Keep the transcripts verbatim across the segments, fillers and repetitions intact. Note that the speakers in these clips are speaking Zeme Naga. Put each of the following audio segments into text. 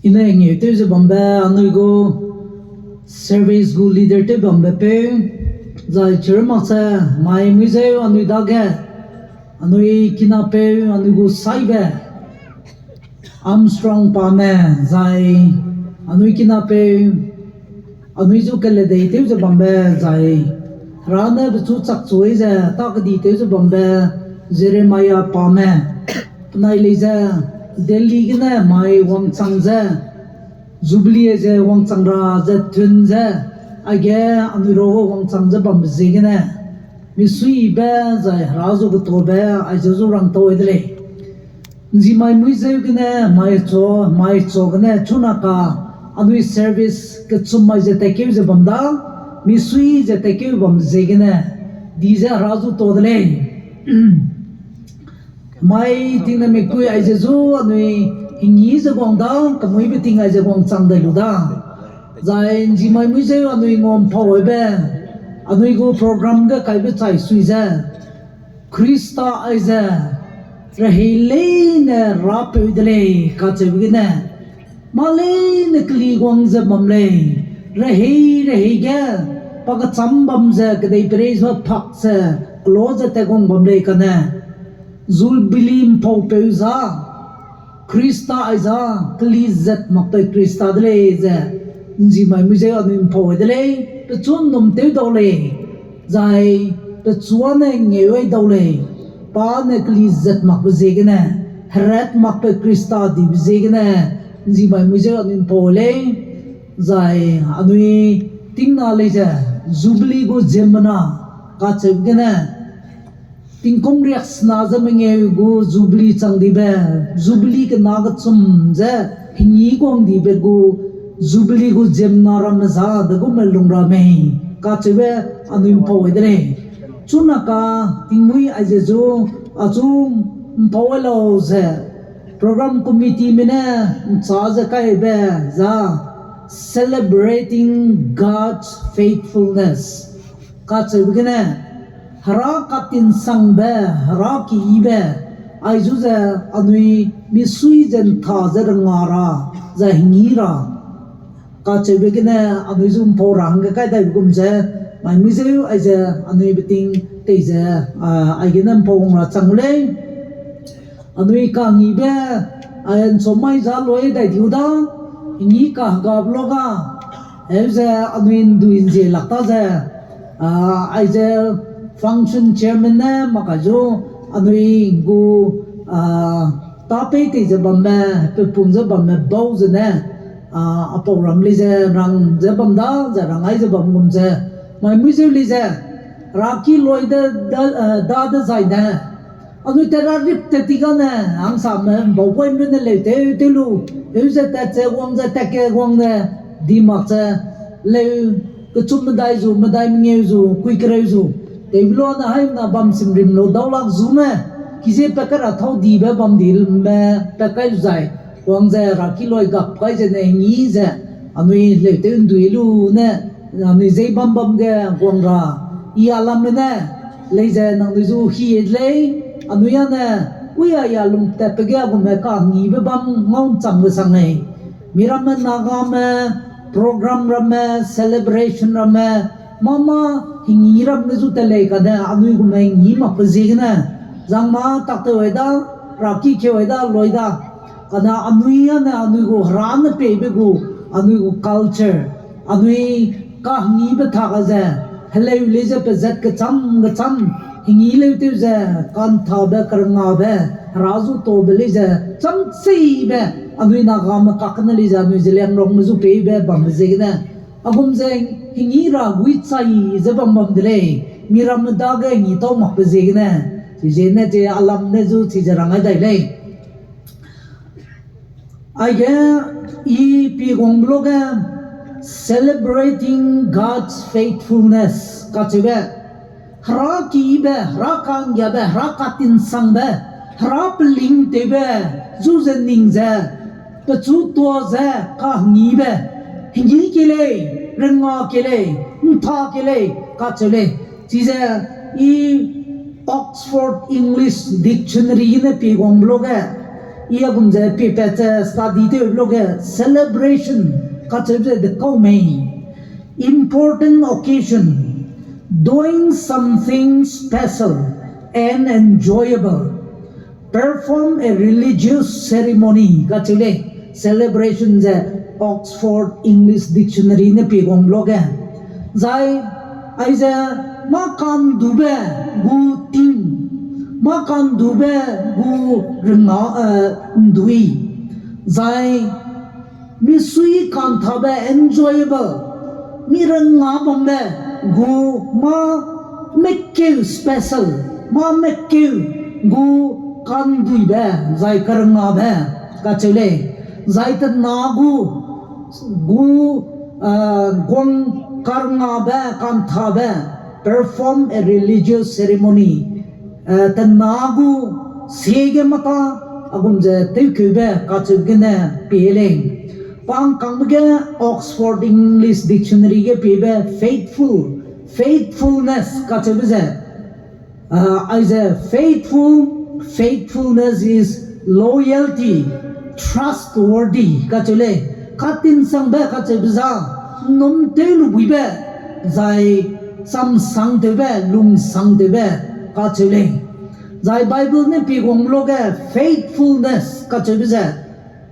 I ne ngeu tew ze bambe anui gu service gu leader tew bambe peu, zai chirmak ze mai mui zeu anui dage, anui kinapeu anui gu saibe Armstrong pame, zai anui kinapeu, anui zu keledei tew ze bambe, zai Hera ne pechu chakchuai ze ta kedi tew ze bambe Jeremiah pame, penai lei ze Delhi gene mai wangchang ze, Jubilee ze wangchang ra ze tun ze, aige anui ro wangchang ze bambe ziegene, misuibe zai Hera zu ketobe aize zu rangtau de lei. Nzi mai mui zeu gene, mai chu, mai chu gene, chuna ka, anui service kechum mai ze tatkeu ze bam da, misui ze tatkeu bam ziegene, di ze Hera zu to de lei. Mai tingne mikpui aize zu anui hingi ze guang da, kemuibe ting aize guang chang dai lu da. Zai nzi mai mui zeu anui ngam pau aibe, anui gu program ge kaibe chai sui ze, Khrista aize, rehei leine rapeu de lei kacheube gene, mâ leine keli guang ze bam lei, rehei rehei ge, pa kecham bam ze kedeiperei ze pak ze, kelo ze tat guang bam lei kane, Jubilee mpaupeu za, Khrista aiza, keli zat makpeu Khrista de lei ze, nzi mai mui zeu anui mpau ai de lei, pechu nnum tew dau lei, zai pechu â ne ngeu ai dau lei, pa ne keli zat makbe ziegene, herat makpeu Khrista dibe ziegene, nzi mai mui zeu anui mpau ai lei, zai anui tingna lei ze, Jubilee gu ziemmena, kacheube gene, tingkum riaksena ze mengeu gu Jubilee chang dibe, Jubilee kena kechum ze hingi guang dibe gu Jubilee gu ziemmena ramme za de gume lung ra mei, kacheube anui mpau ai de lei. Chuna ka tingmui aize zu, achu mpau ai lau ze, program committeeme ne nchâ ze kaibe za, Celebrating God's Faithfulness. Kacheube gene, Hera katinsangbe, Hera keyibe, aizu ze anui misui ze ntha ze renga ra, zai hingi ra. Kacheube gene anui zu mpau ra hangge kai daibe gum ze, mai mui zeu aize anui beting tei ze, a, aigene mpau wang ra chang gu lei. Anui kahingibe, a, nchomai za loi dai diu da, hingi kahegabe lo ga, heu ze anui ndui nzie lak ta ze, a, aize function chairman ne mak kai zu, anui gu, a, tâ pei tei ze bamme, pepung ze bamme bau zene, a, apau ram lei ze rang ze bam da, ze rang ai ze bam gum ze, mai mui zeu lei ze, Heraki loi de, da, a, da dezaine, anui tat ra rip tat ti gane, hangsame ’mbaupoime ne leu tew tew lu, heu ze tat ze guang ze tat ke guang ne, di mak ze, leu, kechum medai zu, medai mengeu zu, kui kereu zu, tewbe luane haimna bam simrim lu dau lak zu ne, kize pat kai ra thâu dibe bam di me pat kai lu zai, wang ze Heraki loi gap kai zene hingi ze, anui leu tew ’ndui lu ne, anui zei bam bam ge guang ra, i a lamme ne, lei ze nangnui zu hie de lei, anui â ne, ui a i a lungtatbe ge a gume kahingibe bam ngau ’ncham gesang lei. Miramme Nagame, program ramme, celebration ramme, mâ mâ hingi ramme zu tat lei kane anui gume hingi makbe ziegene, zangmâ tak tew ai da, Heraki keu ai da, loi da. Kane anui â ne anui gu Hera ne peibe gu, anui gu culture, anui kahingibe tak a ze, heleu lei ze pezat kecham kecham, hingi leu tew ze, kanthabe, kerengabe, Hera zu tobe lei ze, cham seibe, anui Nagame kakne lei ze, anui Zeliangrongme zu peibe bambe ziegene, a gum ze hingi ra gui chai ze bam bam de lei, miramme dage hingi tau makbe ziegene, chize ne chi a lam ne zu chize rang ai dai lei. Aige i pie guangbe luge Celebrating God's Faithfulness kacheube, Hera keyibe, Hera ka'nggiabe, Hera katinsangbe, Hera pelingtewbe, zu ze ning ze, pechu tuâ ze, kahingibe, hingi ke lei, renga ke lei, ’ntha ke lei, kacheu lei. Chize i Oxford English Dictionary gene pie guangbe luge, i a gum ze pie pat ze study tewbe luge, celebration kacheube ze dekau mei. Important occasion, doing something special and enjoyable. Perform a religious ceremony kacheu lei. Celebration ze Oxford English Dictionary ne pie guangbe luge. Zai, aize, mâ ka'ndube gu ting, mâ ka'ndube gu rena, eh, ndui. Zai, misui ka'nthabe enjoyable, mi rena bambe gu mâ mekeu special, mâ mekeu gu ka'nduibe, zai karengabe, kacheu lei, zai tena gu, gu, eh, guang karengabe, ka'nthabe, perform a religious ceremony, eh, tena gu siege mata, a gum ze tewkeube, kacheu gene pie lei. Pa ngkangbe ge Oxford English Dictionary ge piebe faithful, faithfulness kacheube ze, ah, aize faithful, faithfulness is loyalty, trustworthy kacheu lei, katinsangbe kacheube za, nnum tew lu buibe, zai samsangtewbe, lungsangtewbe kacheu lei. Zai Bible ne pie guangbe luge faithfulness kacheube ze,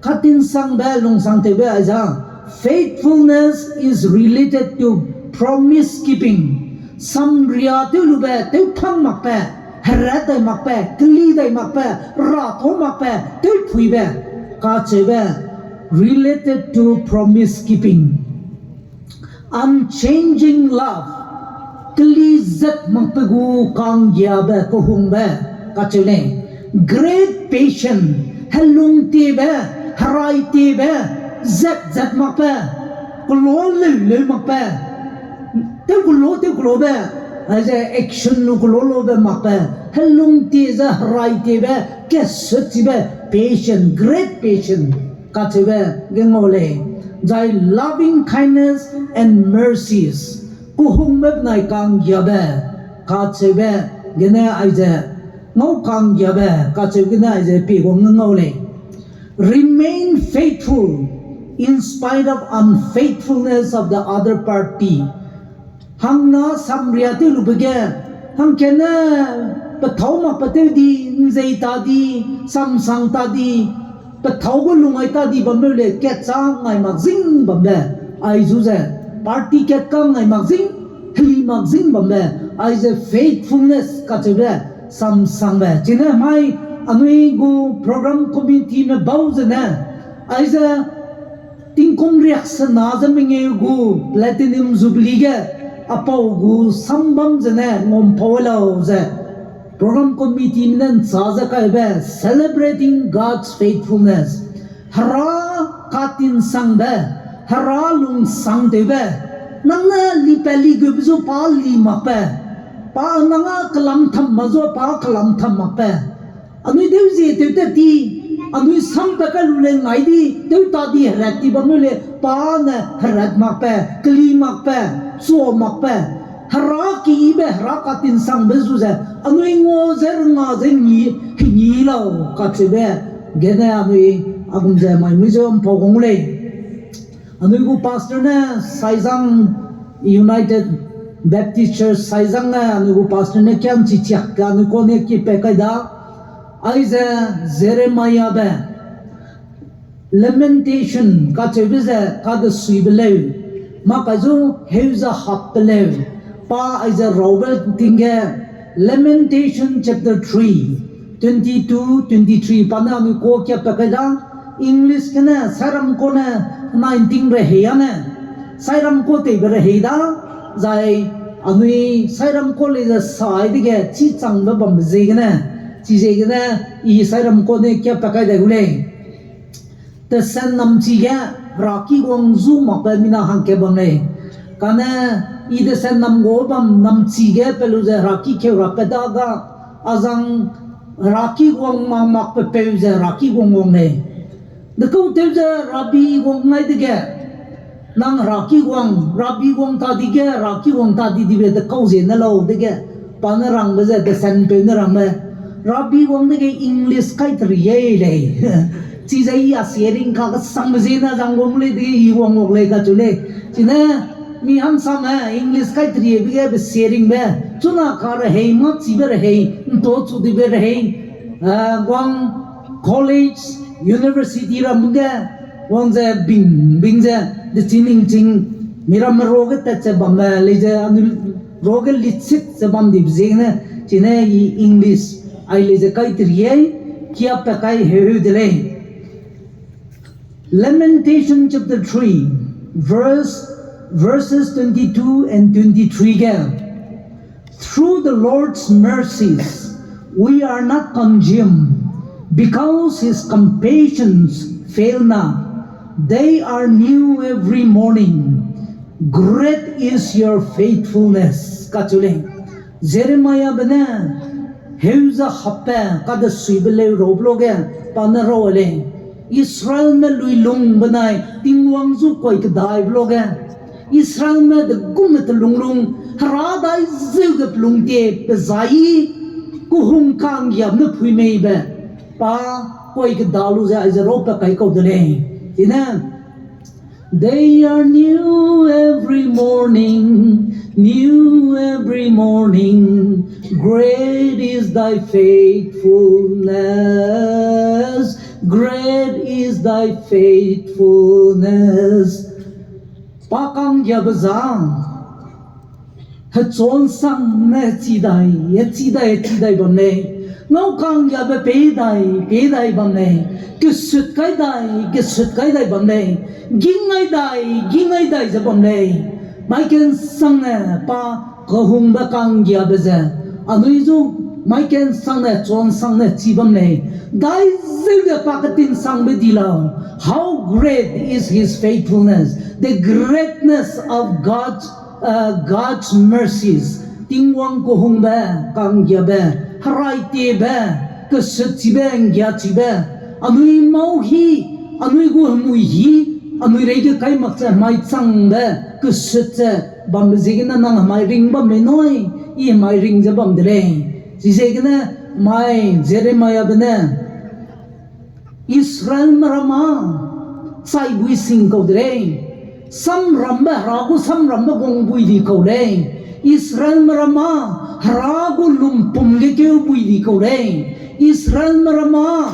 katinsangbe, lungsangtewbe aiza, faithfulness is related to promise keeping. Samria tew lube, tewphang makbe, herat dai makbe, keli dai makbe, ratau makbe, tewphuibe, kacheube, related to promise keeping. Unchanging love, keli zat makbe gu ka'nggiabe, kehungbe, kacheu lei. Great patience, helungtiebe, heraitiebe, zat zat makbe, kelo leu leu makbe, tew kelo tew kelobe, aize action lu kelo lube makbe, helungtie ze heraitiebe, kesutchibe, patient, great patient, kacheube ge ngau lei. Zai loving kindness and mercies, kehungbe benai ka'nggiabe, kacheube gene aize, ngau ka'nggiabe, kacheu gene aize pie guang ngau lei. Remain faithful in spite of unfaithfulness of the other party. Hangna samria tew lube ge, hangkene pethâu makbe tew di, nzei ta di, samsang ta di, pethâu gu lungai ta di bam leu lei, kat chang ngai mak zing bambe, aizu ze, party kat kang ngai mak zing, heli mak zing bambe, aize faithfulness kacheube, samsangbe. Chine mai anui gu program committeeme bau zene, aize tingkum riaksena ze mengeu gu Platinum Jubilee ge, apau gu sambam zene ngumpau lau ze, program committeeme ne nchâ ze kaibe, celebrating God's faithfulness. Hera katinsangbe, Hera lungsangtewbe, nang ne lipat ligube zu pa li makbe, pa nang â kelamtham ma zu pa kelamtham makbe, anui deu zie tew tat ti, anui sampat kai lu lei ngai di, tew ta di herat ti bam leu lei, pa ne herat makbe, keli makbe, chua makbe, Hera keyibe, Hera katinsangbe zu ze, anui ngua ze, rengâ ze, ngi, hengi lau, kacheube gene anui, a gum ze mai mui ze mpau gang lei. Anui gu pastor ne Saizang United Baptist Church Saizang ne anui gu pastor ne kianchi chiak ka anui kau ne kipat kai da, aize Jeremiahbe Lamentation kacheube ze kadesuibe leu, makaizu heu ze hapbe leu, pa aize raube ting ge, Lamentation chapter three, twenty-two, twenty-three, pa ne anui kau kiapat kai da, English gene sairam kau ne nineteen rehei ane, sairam kau teibe rehei da, zai anui sairam kau lei ze sai dege chichangbe bambe ziegene, chiziegene i sairam kau ne kiapat kai dai gu lei. Tesen namchi ge Heraki guang zu makbe mina hangkat bam lei. Kane i Tesen nam gu bam namchi ge pe lu ze Heraki keu rapat da ga, azang Heraki guang mak makbe peu ze Heraki guang wang lei. Dekau tew ze Rabi guang ngai dege, nang Heraki guang, Rabi guang ta di ge, Heraki guang ta di dibe dekau ziene lau dege, Pa ne rangbe ze, desenpeu ne rangbe, Rabi wang dege English kai teri ei lei. Chize i a sharing ka kesangbe ziegene zang wang lei dege i wang wang lei kacheu lei. Chine, mi hangsame English kai teriebe ge be sharingbe, chuna ka rehei, mâ chibe rehei, ’nto chu dibe rehei, eh, wang college, university ram ge, wang ze bing, bing ze, dechi ningching, mi ramme ruage tat ze bamme lei ze, anui ruage litsit ze bam dibe ziegene, chine i English, ai lei ze kai teri ei, kiapat kai heu heu de lei. Lamentation chapter three, verse, verses twenty-two and twenty-three ge, Through the Lord's mercies, we are not consumed, because his compassions fail not. They are new every morning. Great is your faithfulness. Kacheu lei. Jeremiabe ne, heu ze hapbe, kadesuibe leu rabe luage, pa ne rau lei. Israelme luilung benai, Tingwang zu kuai kedaibe luage, Israelme degume telunglung, Hera dai zeu ge pelung tie pe zai, kehung ka'nggiabe ne pui mei be, pa kuai keda lu ze aize rau pe kai kau de lei. Chine, They are new every morning, new every morning. Great is thy faithfulness, great is thy faithfulness. Pa ka'nggiabe za, hechon sang ne hechidai, hechidai, hechidai bam lei. Ngau ka'nggiabe pei dai, pei dai bam lei. Kesut kai dai, kesut kai dai bam lei. Ging ai dai, ging ai dai ze bam lei. Mai kensang ne pa kehungbe ka'nggiabe ze, anui zu mai kensang ne, chon sang ne chi bam lei. Dai zeu ge pa ketingsangbe di lau. How great is his faithfulness, the greatness of God's, uh, God's mercies. Tingwang kehungbe, ka'nggiabe, herai tiebe, kesut chibe, ’nggia chibe, anui mau hi, anui gu hemui hi, anui reige kai mak ze hemai changbe, kesut ze bambe ziegene nang hemai ring bam mei nui, i hemai ring ze bam de lei. Chiziegene mai Jeremiabe ne, Israelme ramme, chai bui sing kau de lei. Samrambe, Hera gu samrambe guang bui di kau lei. Israelme ramme, Hera gu lumpum ge keu bui di kau lei. Israelme ramme,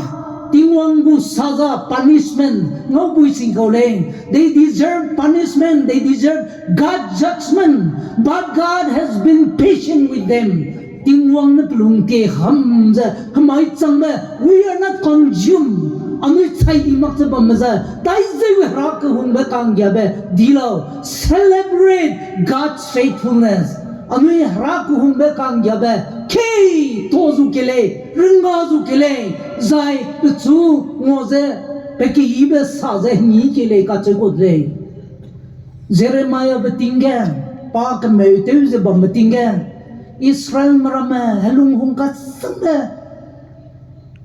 Tingwang gu saza, punishment, ngau bui sing kau lei. They deserve punishment, they deserve God judgment, but God has been patient with them. Tingwang ne pelung tie ham ze, hemai changbe, we are not consumed. Anui chai di mak ze bamme ze, dai zeu Hera kehungbe ka'nggiabe di lau, celebrate God's faithfulness. Anui Hera kehungbe ka'nggiabe, kei to zu ke lei, ringga zu ke lei, zai pechu ngua ze, pe keyibe sa ze hengî ke lei kacheu kau de lei. Jeremiabe ting ge, pa kemeu tew ze bambe ting ge, Israelme ramme helung hung kasangbe,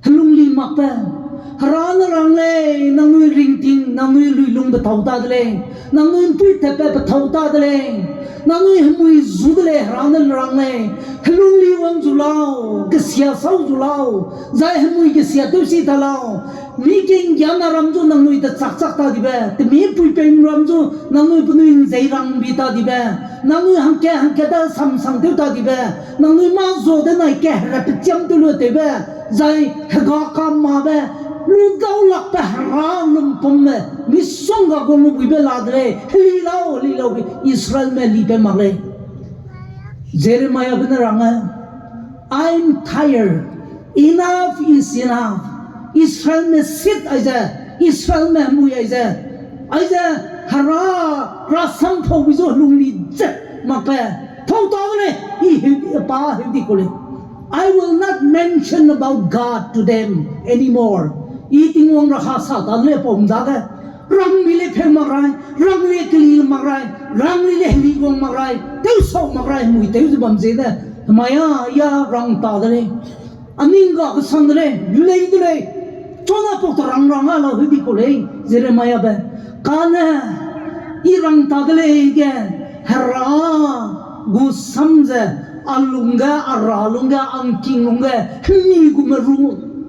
helung li makbe, Hera ne rang lei, nangnui ringting, nangnui luilungbe tau ta de lei, nangnui ’mpuî tatbe pe tau ta de lei, nangnui hemui zu de lei, Hera ne rang lei, helung li wang zu lau, kesia sau zu lau, zai hemui kesia tew si ta lau, mi kinggiana ram zu nangnui dechâk châk ta dibe, temi puipeu ram zu nangnui penui ’nzei rangbi ta dibe, nangnui hangkat hangkat da samsang tew ta dibe, nangnui mâ zua de nai ke hera pechiam tew lu tewbe, zai hega kamabe, lu dau lakbe Hera lumpumbe, misongga guang lu buibe la de lei, heli lau, heli lau, Israelme libe mak lei. Jeremiabe ne rang e, I'm tired. Enough is enough. Israelme sit aize, Israelme hemui aize, aize Hera, Hera sampau bi zu helung li zet makbe, tau ta de lei, i heu, pa heu di kau lei. I will not mention about God to them anymore. I Tingwang ra ha sa ta de lei pau ’ndage. Rangli le pheu mak rai, rangli keli mak rai, rangli le heli guang mak rai, tewsau mak rai, hemui tew ze bam ziegene, hemai â, ya rang ta de lei. Aningga kesang de lei, lei de lei. Chuna pau ta rang rang a lau heu di kau lei, Jeremiabe. Kane, i rang ta de lei ge, Hera gu sam ze, A lungge, a ra lungge, a ngking lungge, hemi gume ru,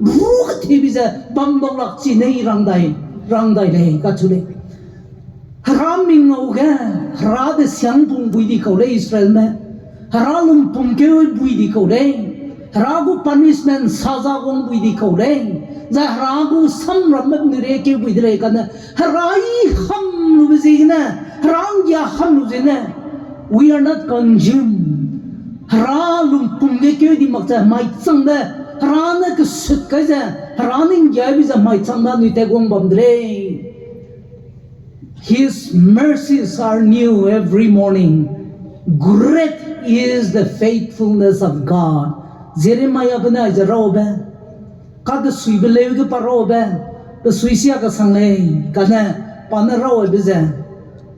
ru kethebi ze bam dau lak chi nei rang dai, rang dai lei kacheu lei. Hera mingau ge, Hera desiang pung bui di kau lei Israelme. Hera lumpum keu bui di kau lei. Hera gu punishment saza wang bui di kau lei. Zai Hera gu samramme penui rie keu bui de lei kane. Hera i ham lube ziegene, Hera nggia ham lu ziegene, we are not consumed. Hera lumpum ge keu di mak ze mai changbe, Hera ne kesut kai ze, Hera ne nggiabe ze mai changbe anui tat guang bam de lei. His mercies are new every morning. Great is the faithfulness of God. Jeremiabe ne aize rabe, kadesuibe leu ge pa rabe, pe suisia kesang lei, kane pa ne rabe ze,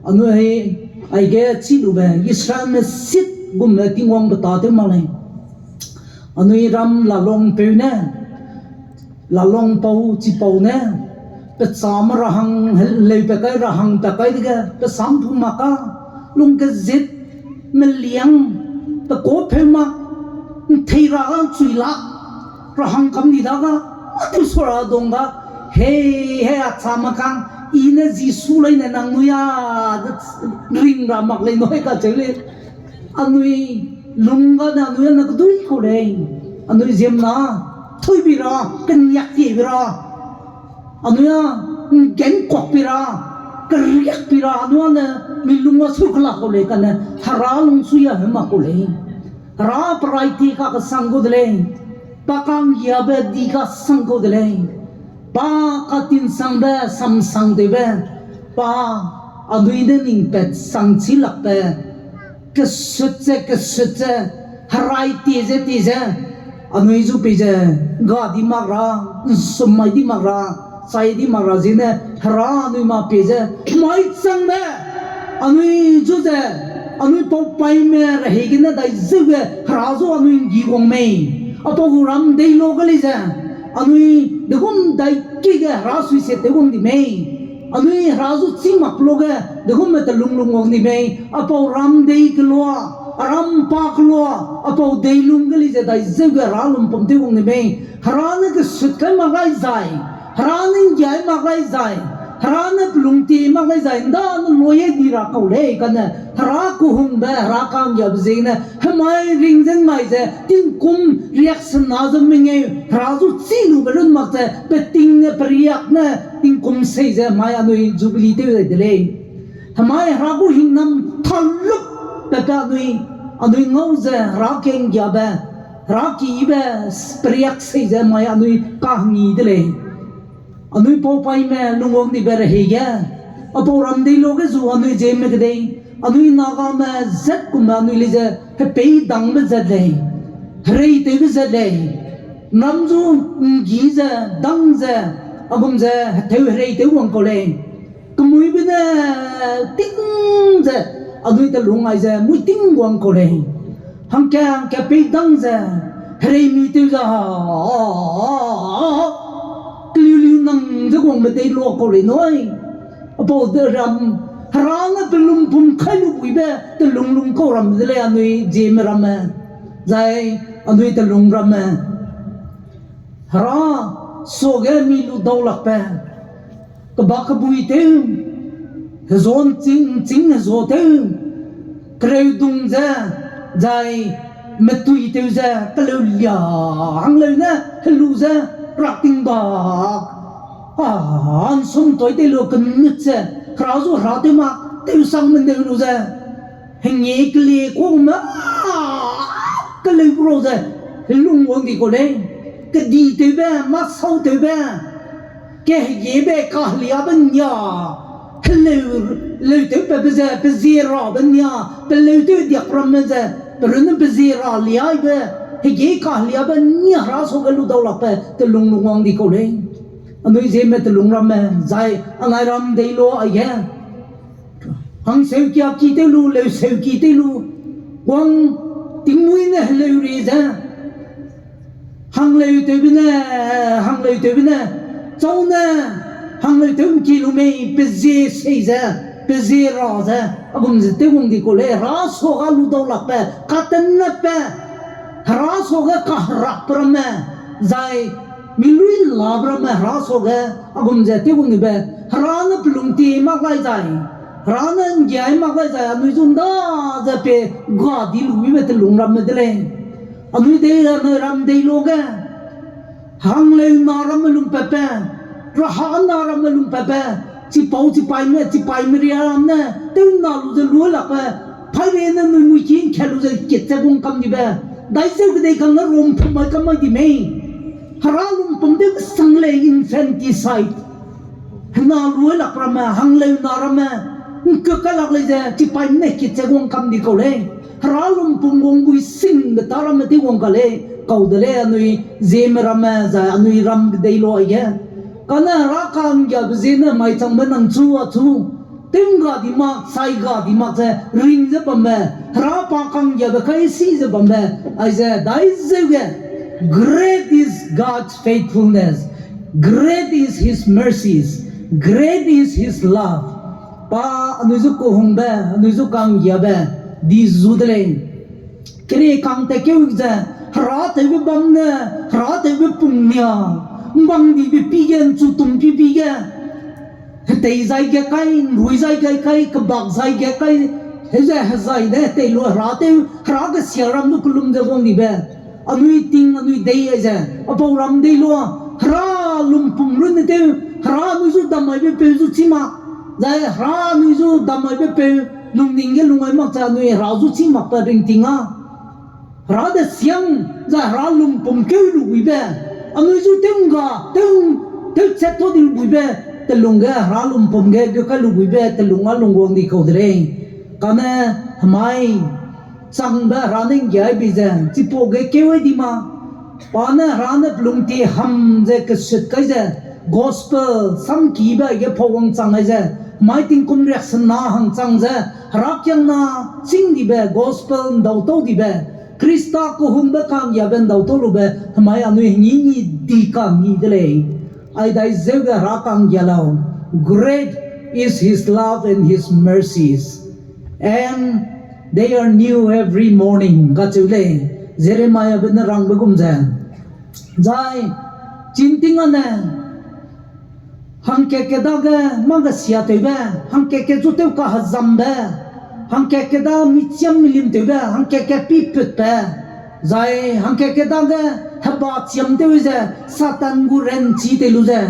anui aige chî lube Israelme sit gumme Tingwang pe tâtew mak lei. Anui ram lalongpeu ne, lalongpau chipau ne, pe chame rahang, leupat kai, rahang pat kai dege pe sam pu mak ka, lung kezit, meliang, pe kau pheu mak, nthei ra ga nchui lak, rahang kam di da ga, mâ tew sua ra dong ga, hei, hei a chame kang, i ne Jisu leine nangnui a, de ring ra mak lei nui kacheu lei. Anui lung gane anui â ne kedui kau lei. Anui ziemmena, thuibi ra, keniak tiebe ra. Anui â, nggenkuakpi ra, keriakpi ra, anui â ne mi lung â su kelak kau lei kane, Hera lungsui a heu mak kau lei. Hera perai ti kakesang kau de lei. Pa kanggiabe di kasang kau de lei. Pa katinsangbe samsangtewbe. Pa anui ne ning pat sangchi lakbe. Kesut ze, kesut ze, herai tie ze, tie ze, anui zu pei ze, ga di mak ra, nsum mai di mak ra, chai di mak ra ziegene, Hera anui ma pie ze, mai changbe, anui zu ze, anui pau paime rehei gene dai zeu ge, Hera zu anui nggi wang mei. Apau gu ram dei lo ge lei ze, anui degum dai ki ge Hera suiset tew wang di mei. Anui Hera zu chî mak lo ge, degumme telung lung wang di mei, apau ram dei kelua, aram pa kelua, apau dei lung ge lei ze dai zeu ge Hera lumpum tew wang di mei, Hera ne kesut kai mak gai zai, Hera ne nggiai mak gai zai, Hera ne pelung tie mak gai zai, nda ne loye di ra kau lei kane, Hera kehungbe, Hera kanggiabe ziegene, hemai ring ze ngai ze, tingkum riaksena ze mengeu, Hera zu chî lube run mak ze, peting ne, periak ne, tingkum sei ze, hemai anui Jubilee tew dai de lei. Hemai Hera gu hingnam talup pe pe anui, anui ngau ze, Hera kenggiabe, Hera kibe, periak sei ze, hemai anui kahngi de lei. Anui pau paime lungwang dibe rehei ge, apau ram dei lo ge zu anui ziemme kedei, anui Nagame zat kumme anui lei ze, hepeidangbe zat lei, hereitewbe zat lei, nam zu nggi ze, dang ze, agum ze, heteu hereitew wang kau lei. Kemuibe ne ting ze, anui telung ai ze, mui ting wang kau lei. Hangke, hangke peidang ze, hereimi tew ze, keliuliu nang ze guangme dei lua kau lei nui. Apau de ram, Hera ne pe lumpum kai lu buibe, telung lung kau ram de lei anui ziemme ramme. Zai anui telung ramme. Hera, suage mi lu dau lakbe. Kebak kebui tew, hezon ching, ching hezo tew, kereudung ze, zai metui tew ze, keleu lia, hangleu ne, helu ze, rakting bak. A, nsum toi tei lu kenut ze, Hera zu Hera tew mak, tewsang mendeu lu ze. Hengei kelie kume, a, keleu gu ra ze, helung wang di kau lei. Kedi tewbe, masau tewbe, kehegiebe, kaheliabe nia, heleu, leu tewpatbe ze, pezie rabe nia, peleu tew diak ramme ze, perunne pezie ra liaibe, hegei kaheliabe nia Hera suage lu dau lakbe, telung lung wang di kau lei. Anui ziemme telung ramme, zai anai ram dei lo aige. Hangseukia ki tew lu, leuseuki tew lu, wang tingmui ne heleu ri ze. Hangleu tewbe ne, hangleu tewbe ne, chau ne, hangleu tew ngki lu mei, pezie sei ze. Pe zie ra ze, a gum ze tew wang di kau lei, Hera suage lu dau lakbe, katennape, Hera suage kaherakbe ramme, zai mi lui labe ramme, Hera suage, a gum ze tew wang dibe, Hera ne pelung tie mak lai zai, Hera ne ’nggiai mak lai zai, anui zu ’nda ze pe ga di luibe telung ramme de lei. Anui dei, anui ram dei lo ge, hangleu na ramme lungpatbe, raha na ramme lungpatbe, chipau chipaime, chipaime ria ram ne, tew na lu ze lu lakbe, paî rei ne nui mui ki ’ngkat lu ze ket ze guang kam dibe, daizeu kedei kang ne rum pum mai kam mai di mei. Hera lumpum tew kesang lei infanticide. Hena lu lak ramme, hangleu na ramme, ’ngkeu kai lak lei ze, chipaime ne ket ze guang kam di kau lei. Hera lumpum guang bui singbe ta ramme tew guang ka lei, kau de lei anui, zieme ramme, zai anui ram kedei lo aige. Kane Hera ka'nggiabe ziene mai changbe nang chu achu, tew ’ngga di mak, sai ga di mak ze ring ze bambe, Hera pa ka'nggiabe kai si ze bambe, aize daizeu ge, Great is God's faithfulness, great is his mercies, great is his love. Pa anui zu kehungbe, anui zu ka'nggiabe, di zu de lei. Keri kang tekeu ze, Hera tewbe bam ne, Hera tewbe pum nia, ’mbang dibe pi ge, ’nchu tum pi pi ge, hetei zai ge kai, ’nrui zai ge kai, kebak zai ge kai, heze hezai ne hetei lu Hera tew, Hera kesia ram lu kelum ze guang dibe. Anui ting, anui dei aize, apau ram dei lua, Hera lumpum runne tew, Hera anui zu dam maibe peu zu chî mak, zai Hera anui zu dam maibe peu, lungning ge lung ai mak ze anui Hera zu chî makbe ringting a. Hera de siang, zai Hera lumpum keu lu buibe, anui zu tew ’ngga, tew, tew chat tau di lu buibe, telung ge Hera lumpum ge geu kai lu buibe, telung a lungguang di kau de lei. Kane hemai changbe Hera ne ’nggiai bi ze, chipau ge keu ai di ma, pa ne Hera ne pelung tie ham ze kesut kai ze, gospel samkibe aige pau wangchang ai ze, hemai tingkum riaksena hangchang ze, Hera kiangna chîng dibe, gospel ’ndau tau dibe, Khrista kehungbe ka'nggiabe ’ndau tau lube, hemai anui hengî ni di ka'nggi de lei. Ai daizeu ge Hera ka'nggia lau. Great is his love and his mercies, and they are new every morning, kacheu lei. Jeremiabe ne rangbe gum ze. Zai, chinting ane, hangkat ke dage mâ gesiatewbe, hangkat ke zu tew kahezambe, hangkat ke da michiam milimtewbe, hangkat ke piputbe, zai hangkat ke dage heba chiamtew ze, Satan gu ranchi tei lu ze,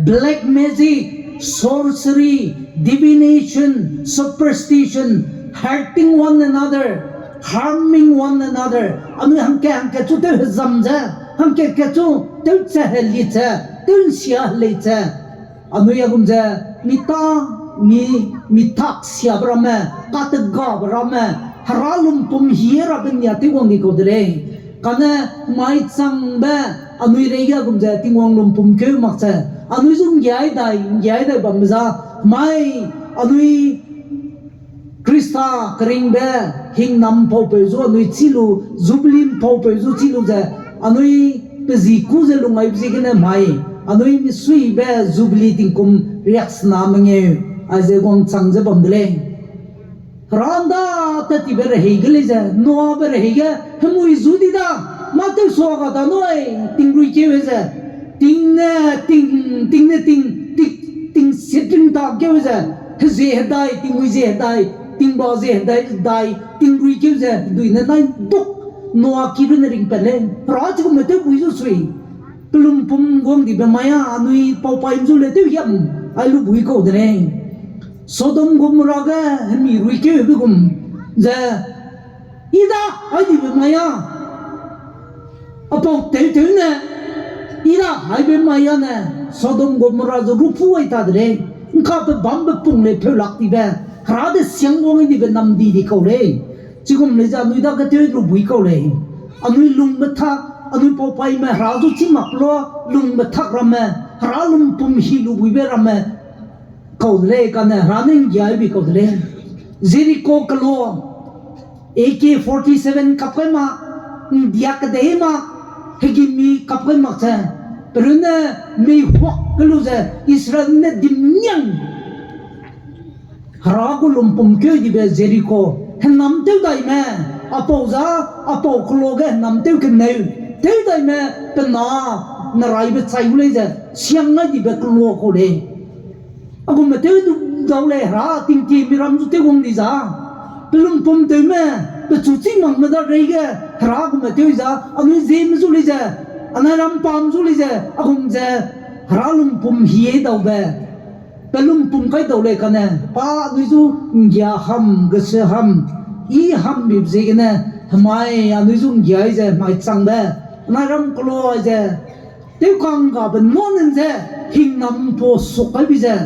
black magic, sorcery, divination, superstition, hurting one another, harming one another. Anui hangkat hangkat chu tew hezam ze, hangkat ke chu tew che helit ze, tew ’nsia helei ze, anui a gum ze, mi ta, mi, mi tak siabe ramme, kategabe ramme, Hera lumpum hie rabe nia tew wang di kau de lei. Kane mai changbe, anui reige a gum ze Tingwang lumpum keu mak ze, anui zu ’nggiai dai, ’nggiai dai bambe za, mai, anui Khrista keringbe hingnam ’mpaupeu zu anui chî lu, Jubilee ’mpaupeu zu chî lu ze, anui pe zi kû ze lung aibe ziegene mai, anui misuibe Jubilee tingkum riaksena mengeu, aize guangchang ze bam de lei. Hera ’nda tat tibe rehei ge lei ze, Noabe rehei ge, hemui zu di da, mâ tew sua ga da nui, tingrui keu ze, ting ne, ting, ting ne, ting, ting, ting sitring ta keu ze, hezie hedai, tingrui zie hedai, tingba zie hedai, dai, tingrui keu ze, dui ne nai duk, Noa ki runne ringpat lei, Hera chigumme tew bui zu sui. Pelumpum guang dibe mai â anui paupai ’nzu le tew hiam, ai lu bui kau de lei. Sodom Gomorra ge hemi rui keube gum ze, i da, ai dibe mai â, a pau tew tew ne, i da, aibe mai â ne, Sodom Gomorra zu rupu ai ta de lei. ’Ngkape bambe pung lei peu lak dibe, Hera de siang wang dibe namdi di kau lei. Chigum lei ze anui dage tew lu bui kau lei. Anui lungbe tak, anui paupaime Hera zu chî mak lua, lungbe tak ramme, Hera lumpum hi lu buibe ramme, kau de lei kane Hera ne ’nggiai bi kau de lei. Jeriko kelo, A K forty-seven kap kai mak, ’ndia kedei mak, hegimi kap kai mak ze, perunne meihuak kelu ze Israel ne dimniang Hera gu lumpum keu dibe Jeriko, hênam tew daime, a pau za, a pau kelo ge hênam tew keneu, tew daime, pe na, neraibe chai gu lei ze, siang ngai dibe kelo kau lei. A gume tew du dau lei, Hera tingtie miram zu tew wang di za. Pe lumpum tewme, pechu chî makme da reige, Hera gume tew za, anui ziemme zu lei ze, anai ram pam zu lei ze, a gum ze, Hera lumpum hie daube. Pe lumpum kai dau lei kane, pa anui zu nggia ham, gese ham, i ham bibe ziegene, hemai anui zu nggia i ze, hemai changbe, anai ram kelo ai ze, tew kanggabe nuanen ze, hingnam pau suk kai bi ze,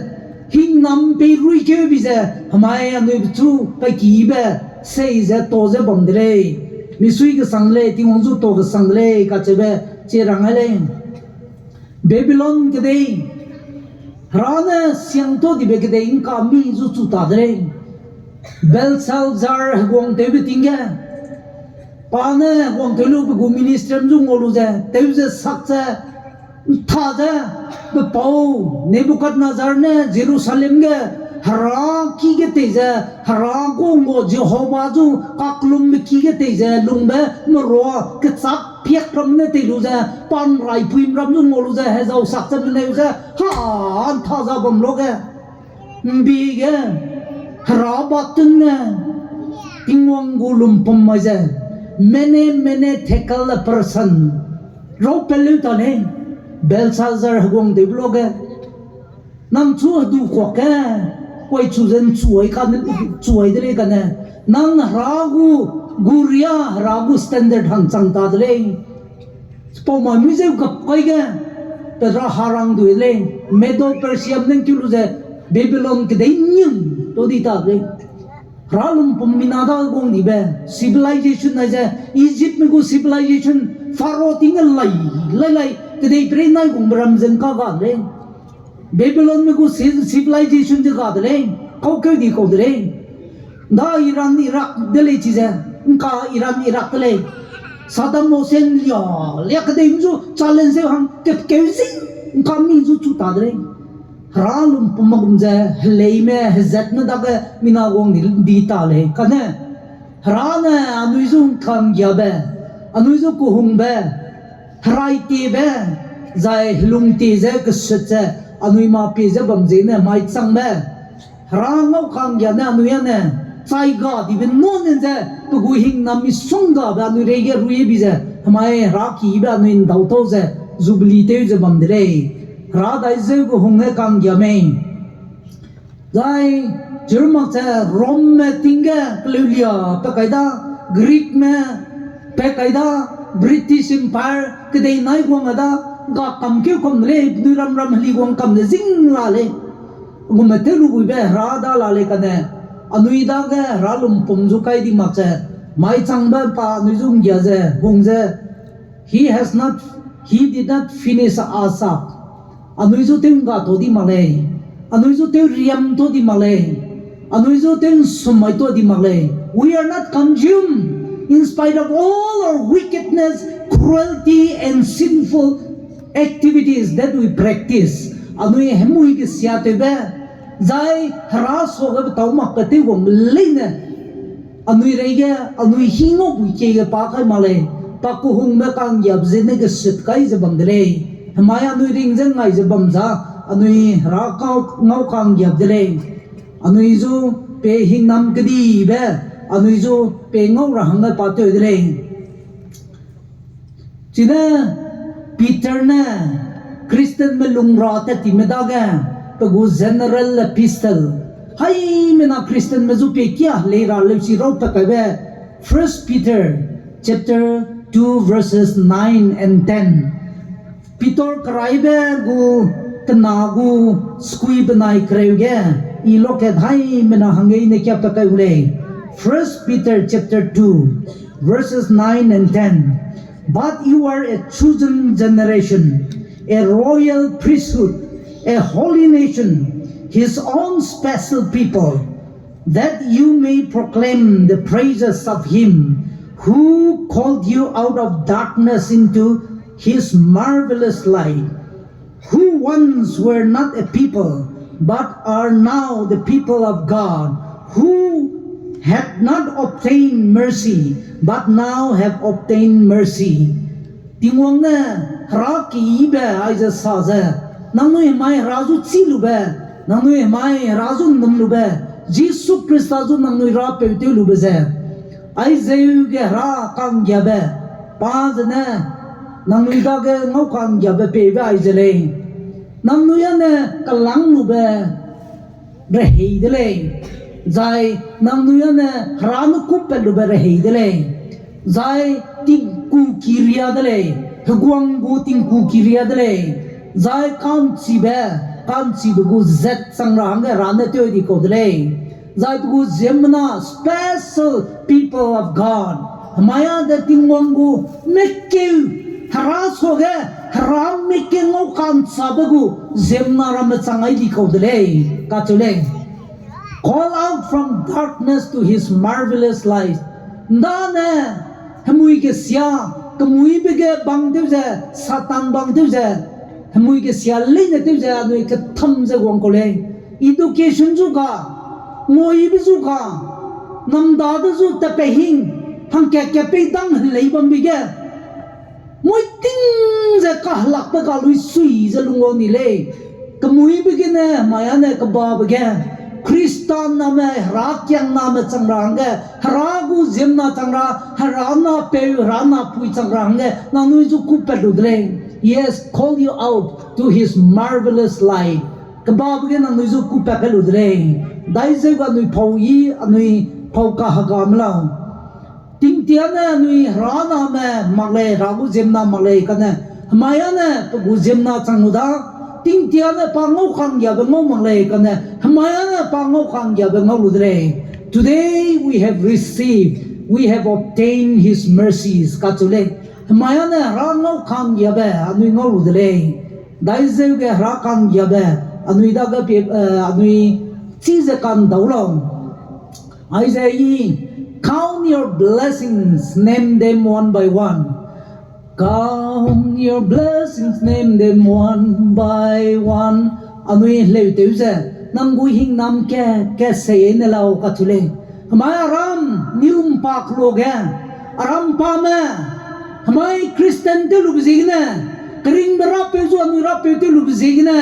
hingnam pei rui keu bi ze, hemai anui pechu kai kibe, sei ze to ze bam de lei. Misui kesang de lei, Tingwang zu to kesang de lei, kacheube, chi rang ai lei. Babylon kedei, Hera ne siang ta dibe kedei ngka mi zu chu ta de lei. Belshazzar heguang tewbe ting ge, pa ne heguang tew lu pe gu ministry zu ngau lu ze, tew ze sak ze, ntha ze, pe pau, Nebukadnezar ne Jerusalem ge, Hera ki ge tei ze, Hera gu ngua Jehova zu, kaklumbe ki ge tei ze, lungbe merua, kechâk piak ram ne tei lu ze, pa nraipui ram zu ngau lu ze, hezau sak ze meneu ze, ha, ntha za bam lu ge. Mbi ge, Hera ba tun ne, Tingwang gu lumpum mai ze, mene, mene, tekel a person, rau peleu ta lei, Belshazzar heguang tewbe lu ge. Nang chu hedu kuak ge, kuai chu ze nchuai ka, chuai de lei kane. Nang Hera gu, gu ria Hera gu standard hang chang ta de lei. Chipau mai mui zeu gap kai ge, pe ra harang dui de lei, Medo Persia neng kiu lu ze, Babylon kedei ning, to di ta de lei. Hera lumpum mina da guang dibe, civilization nai ze, Egyptme gu civilization, Pharaoh ting ge lai, lai, lai, kedei perei nai gungbe ram ze ngka ga de lei. Babylonme gu ci-, civilization ze ga de lei, kaukeu di kau de lei. Da Iran, Iraq de lei chize, ngka Iran, Iraq de lei. Saddam Hussein lia, lia kedei zu challenge ze hang, kepkeu zi, ngka mi zu chu ta de lei. Hera lumpum ma gum ze, heleime, hezatme dage, mina guang di, di ta lei. Kane, Hera ne anui zu kanggiabe, anui zu kehungbe, herai tiebe, zai helung tie ze kesut ze, anui mâ pie ze bam ziegene mai changbe. Hera ngau kanggia ne anui â ne, chai ga dibe nuanen ze, pe gu hingnam misonggabe anui reige ruibi ze, hemai Hera kibe anui ndau tau ze, Jubilee tew ze bam de lei. Hera dai zeu kehung ne kanggia mei. Zai, chirmak ze Romeme ting ge keleulia pe kai da, Greekme pe kai da, British Empire kedei nai guang a da, ga kam keu kam de lei, penui ram ram heli guang kam ze zing la lei. Gume tew lu buibe Hera da la lei kane, anui dage Hera lumpum zu kai di mak ze, mai changbe pa anui zu nggia ze, hung ze, He has not, he did not finish us up. Anui zu tew ngga ta di mak lei. Anui zu tew riam ta di mak lei. Anui zu tew nsum mai ta di mak lei. We are not consumed in spite of all our wickedness, cruelty, and sinful activities that we practice. Anui hemui kesia tewbe, zai Hera suage petâu makbe tew wangbe leine, anui reige, anui hî ngau bui kie ge pa kai mak lei, pa kehungbe kanggiabe zene kesut kai ze bam de lei. Hemai anui ring ze ngai ze bam za, anui Hera kau ngau kanggiabe de lei. Anui zu pe hingnam kedibe, anui zu pe ngau ra hangge pa tew de lei. Chine Peter ne Christianme lung ra tat time dage, pe gu general epistle, haimena Christianme zu pie kia helei ra leusi rau pe kaibe, First Peter chapter two verses nine and ten. Peter keraibe gu kena gu skui benai kereu ge, i lokat haimena hangge i ne kia pe kai gu lei. First Peter chapter two, verses nine and ten. But you are a chosen generation, a royal priesthood, a holy nation, his own special people, that you may proclaim the praises of him who called you out of darkness into his marvelous light, who once were not a people, but are now the people of God, who had not obtained mercy, but now have obtained mercy. Tingwang ne hera keyibe aize sa ze, nangnui hemai hera zu chî lube, nangnui hemai hera zu ’nnum lube, Jisu Khrista zu nangnui rapeu tew lube ze, aizeu ge hera ka'nggiabe, pa zene nangnui dage ngau ka'nggiabe peibe aize lei. Nangnui â ne kelâng lube rehei de lei, zai nangnui â ne hera ne kûpat lube rehei de lei, zai tingku kiria de lei, heguang gu tingku kiria de lei, zai ka'nchibe, ka'nchibe gu zat chang ra hangge hera ne tew di kau de lei, zai pe gu ziemmena special people of God, hemai â de Tingwang gu mekeu, hera suage, hera mekeu ngau ka'nchibe gu ziemmena ramme chang ai di kau de lei, kacheu lei. Call out from darkness to his marvelous light. ’Ndane hemui kesia, kemuîbe ge bang tew ze, Satan bang tew ze, hemui kesia leine tew ze anui ketham ze guang kau lei. Education zu ga, nguibe zu ga, namda de zu tatpe hing, hangkat kat pei dang helei bambe ge, mui ting ze kahelakbe ga lui sui ze lungwang ni lei. Kemuîbe gene, hemai â ne kebabe ge, Khrista name, hera kiangname chang ra hangge, hera gu ziemmena chang ra, hera napeu, hera napui chang ra hangge, nangnui zu kûpat lu de lei. Yes, call you out to his marvelous light. Kebabe ge nangnui zu kûpat kai lu de lei. Daizeu ga anui pau yi, anui pau kahegame lau. Tingtia ne anui hera name mak lei, hera gu ziemmena mak lei kane, hemai â ne pe gu ziemmena chang lu da. Tingtia ne pa ngau ka'nggiabe ngau mak lei kane, hemai â ne pa ngau ka'nggiabe ngau lu de lei. Today we have received, we have obtained his mercies, kacheu lei. Hemai â ne hera ngau ka'nggiabe anui ngau lu de lei. Daizeu ge hera ka'nggiabe anui dage pie, eh, anui chî ze ka'ndau lau. Aize i, count your blessings, name them one by one. Count your blessings, name them one by one. Anui heleu tew ze, nang gu hingnam ke, ke sei ne lau kacheu lei. Hemai aram, niu ’mpa keloa ge, aram pame, hemai Christian tew lube ziegene, keringbe rapeu zu anui rapeu tew lube ziegene,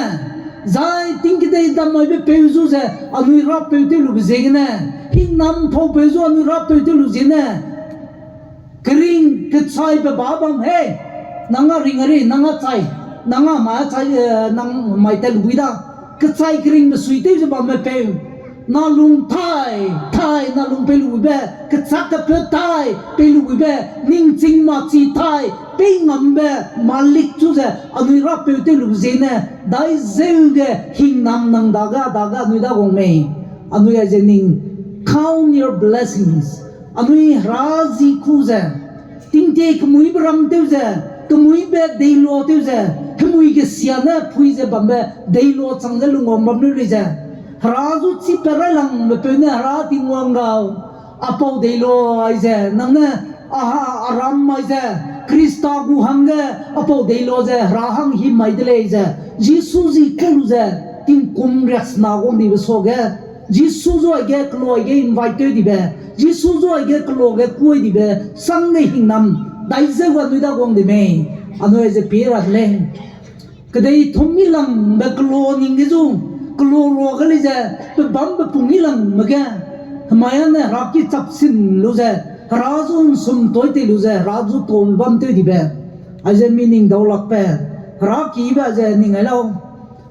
zai tingkedei dam maibe peu zu ze anui rapeu tew lube ziegene, hingnam paupeu zu anui rapeu tew lu ziegene, kering kechaibe ba bam, hei, nang a ring a ri, nang a chai, nang a mai a chai, eh, nang mai tat lu bui da, kechai keringbe sui tew ze bamme peu, na lung tai, tai, na lung pei lu buibe, kechâk kepeu tai, pei lu buibe, ningching machi tai, pei ngambe, malik chu ze, anui rapeu tew lu ziegene, daizeu ge hingnam nang dage, dage anui da wang mei, anui aize ning, count your blessings, anui hera zi ku ze, tingtie kemuîbe ram tew ze, kemuîbe deilua tew ze, hemui kesia ne pui ze bambe deilua chang ze lungwang bam leu lei ze, hera zu chipat railangbe peu ne hera Tingwang gau, a pau deilua aize, nang ne, a, a ram mai ze, Khrista gu hangge a pau deilua ze hera hang him mai de lei ze, Jisu zi ku lu ze, tingkum riaksena guang dibe suage, Jisu zu aige keloa aige invite tew dibe, Jisu zu aige keloa ge kuai dibe, sangge hingnam, daizeu ga anui da guang di mei, anui aize pie ra de lei. Kedei thum mi langbe keloa ning ge zu, keloa ruage lei ze, pe bambe pung mi langbe ge, hemai â ne hera ki chap sin lu ze, hera zu ’nsum toi tei lu ze, hera zu tau bam tew dibe. Aize mi ning daulakbe, hera kibe ze ning ai lau.